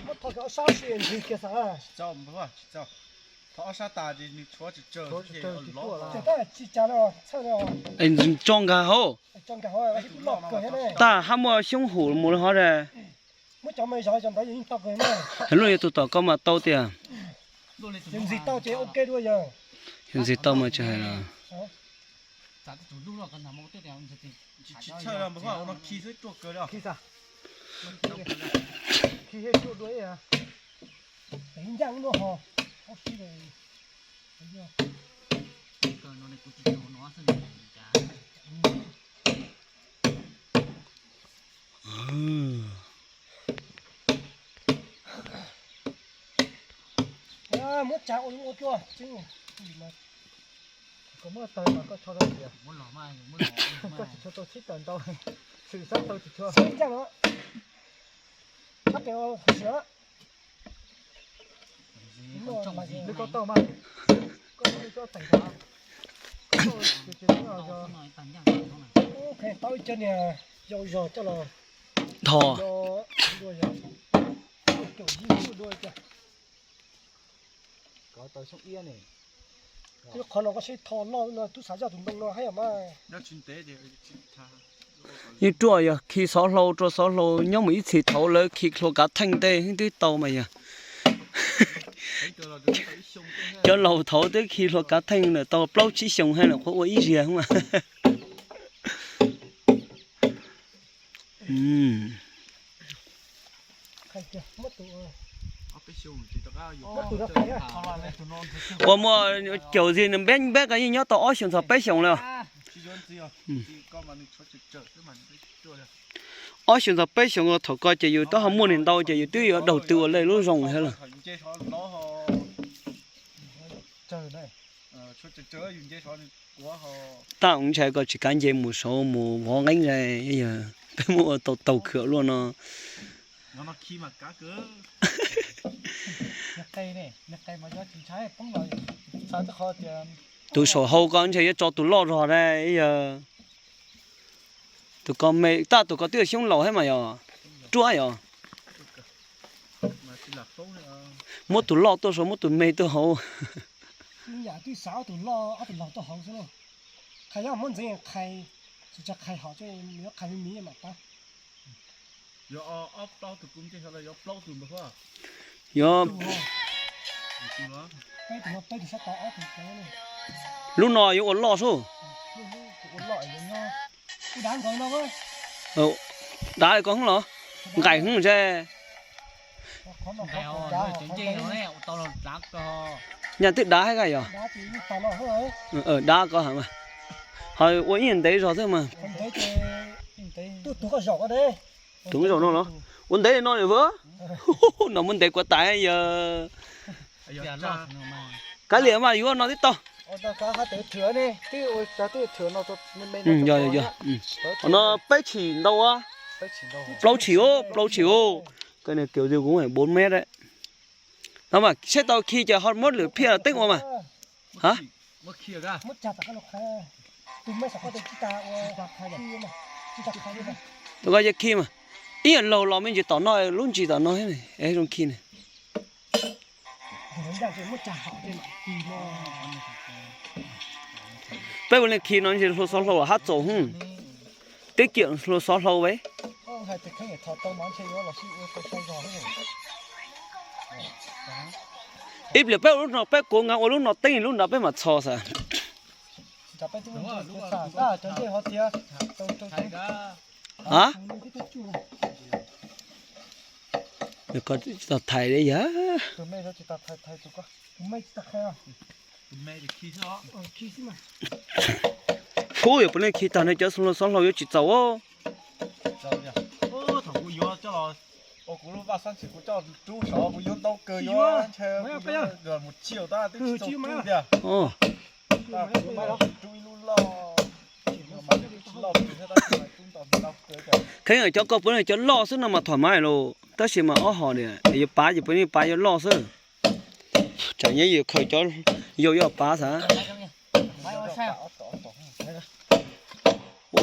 Muab tho kiag ob sab si ntxig kiag xwb. Tsis txaus, tsis txaus. Tho ob sab tas ces nws tshuav tsawg tsawg. Ces tab tsis cas no, txhawj no. Tso nkag hauv. Tso nkag hauv, loj kawg thiab ne. Tab hab muaj xyoob hum mus hov. Muab cov me zov cov ntawd yeej tau kawg na. Luaj li tus tom koj mas tau tiag. Yog ntxig tau ces ok dua yog. Yog ntxig tau mas tsis hais los. Muab tsav ua ua cuaj tseeb. Koj muab tawg mas koj tsho tau tias, koj tsis tsho tau sib tawg ntau, xwm sab tau tsis tsho. Li koj tau mas, koj muab li koj teem tau. Tau ib co niag yau zog coj los tho. Qhov no koj sib tho loj no tub xav zoj tus ntoo no hab mas. Yeej ruaj yog khi xov hlau rau xov hlau nyob mus ib txhis thaud lawv khi hlua kav theej tej twb tau mas yog. Cov laus thaud twb khi hlua kav theej lawm tau plaub tsib xyoos hab lawm qhuav ua ib ziag. Ua muaj caum zis nws npeb npeb ko yeej nyob tau ob xyoos txog peb xyoos lawm. Ob xyoos txog peb xyoos thaum ko ces yus twb ho muaj niag ntau ces yus twb yuav daug tw ua lej lub zoo thiab lawm. Tab ntshai koj tsis kav nce mus saud mus vov nqeeb, yog peb muab ua tau taug khwm luaj no. Tus saum hau ko ntshe yuav tso tus loj zog na, yog tus ko me, tab tus ko twb yog xyoob laus thiab mas yog ruaj yog. Muab tus loj tuaj saud muab tus me tuaj hauv. Yam twb xav ob tug loj ob tug laug tuaj hauv xwb lauj. Qhais nyob muab ntxeev qhais, tsis tso qhais hom, yuav qhais me me mam pab. Yog ob plaub tug kuv ntsej xyov los yog plaub tug npawg Huab. Yog. Lub no yuav ua loj sub. Dav ko heev los? Nqaim heev ntshe. Nyaj twb dav hab yog. Dav ko heev. Ho ua ib ntev zog xwb mas. Tus zaum no los? Ua ntev no lawm. No muab ntev kuav tas yog. Kav liam mas yuav no tib tau. Yog, yog, yog. No peb tshim ntau, plaub tshim, plaub tshim. Koj niag kiaus yus kuv bốn mét. No mas saib tau khi ces ho muab lwm phiaj teeb ua mas. Ha? Tus ko yog khi mas. Ib yam laug los me ntsis tom no, lub ntsis tom no, es zoo khi na. Peb ua li khi no ntshe hlua xov hlau hab txaus hwj. Tib kiam hlua xov hlau ve. Ib pliag peb ua lub no, peb kuav nkav ua lub no teeb lub nrad peb mam txhos xav. A, tsis tau thaiv li yog. Ub, yog puav leej khi tag ne cov hlua xov hlau yuav tsis txaus. Kheev cov ko puav leej cov loj xwb no mas tham mas lus, tab sis mas ob hom niam yuav pav ces puav leej pav yuav loj xwb. Tsam nyob yus khaws cov yau yuav pav xav.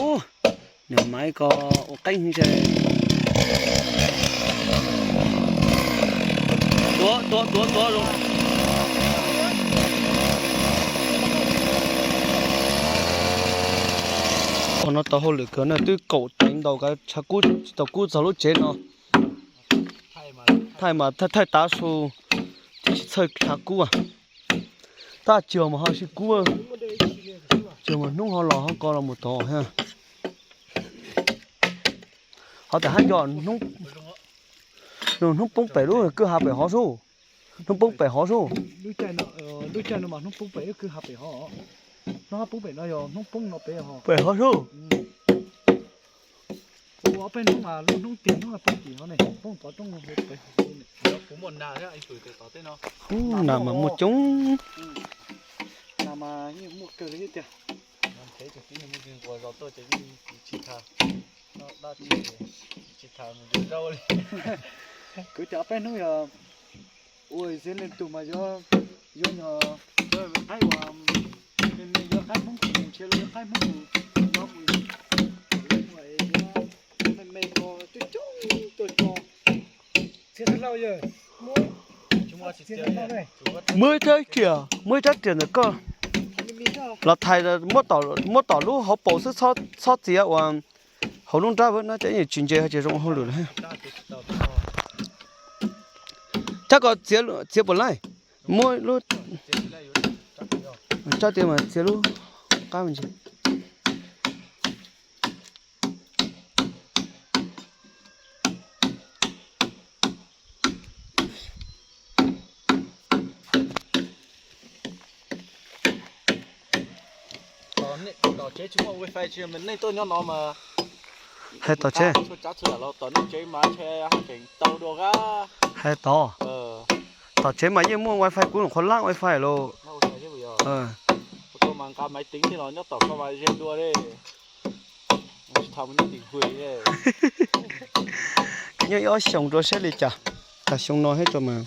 Ub, niag maiv ko ua qeeb ntshe. Tuav, tuav, tuav zoo. Qhov no tau hauj lwm kawg na, twb kaum teev ntaus kav tshav kub tsis tau kub txog lub tsev no. Thaij mas thaij tav su, tsis txhawj tshav kub. Tab cog mas ho sib kub, cog mas hnub ho los ho ko los mus tod thiab. Ho tam hab nco hnub poob pem lub kwj ha pem hov sub. Hnub poob pem hov sub. Lub caij no mas hnub poob pem lub kwj ha pem hov. Hnub poob pem no yog hnub poob no pem hov. Pem hov sub. Ua ob peb hnub mas lub hnub tiag hnub poob tim hov ne, poob tov roob pem. Kuv muaj nas thiab, ib tug tes tom teb no. Nas mas muaj coob. Nas mas yeej muaj kawg li thiab tiag. Nqhuas zos tuaj ces yeej tsis tham, dab tsi tsis tham mus yuav zaub li. Kwv cov ob peb hnub yog ua xeeb leej tug mas yuav, yuav nyuag qaib uas me me yuav qaib Hmoob mus ntshe los yuav qaib Hmoob mus, no mus, yuav me me ko coob coob tuaj tso. Muaj ib rab riam, muaj ib rab riam ntawm koj los thaiv, muab tom lub hauv paus xwb, txhob txiav uas hauv lub nrab no ces yeej tsis ntse, ho tsis zoo hauj lwm lawm. Cab ko txiav, txiav puas laij? Muab lub, txhob txiav mas txiav lub qab me ntsis. Tom tsev tsis muaj wifi tsis, nej tuaj nyob no mas hais tom tsev, txhua tsav txhua yam los tom nej tsev mas ntshe haj tseem tau dua qab. Hais tod, tom tsev mas yeej muaj wifi, kuv nyuam qhuav lab wifi los. Koj mas nqa maiv teev thiab los nyob tom koj mas ze dua li. Tsis tham mus nyob tim hws. Nyob ib ob xyoos rau saib li cas, tas xyoo no thiab rau mas.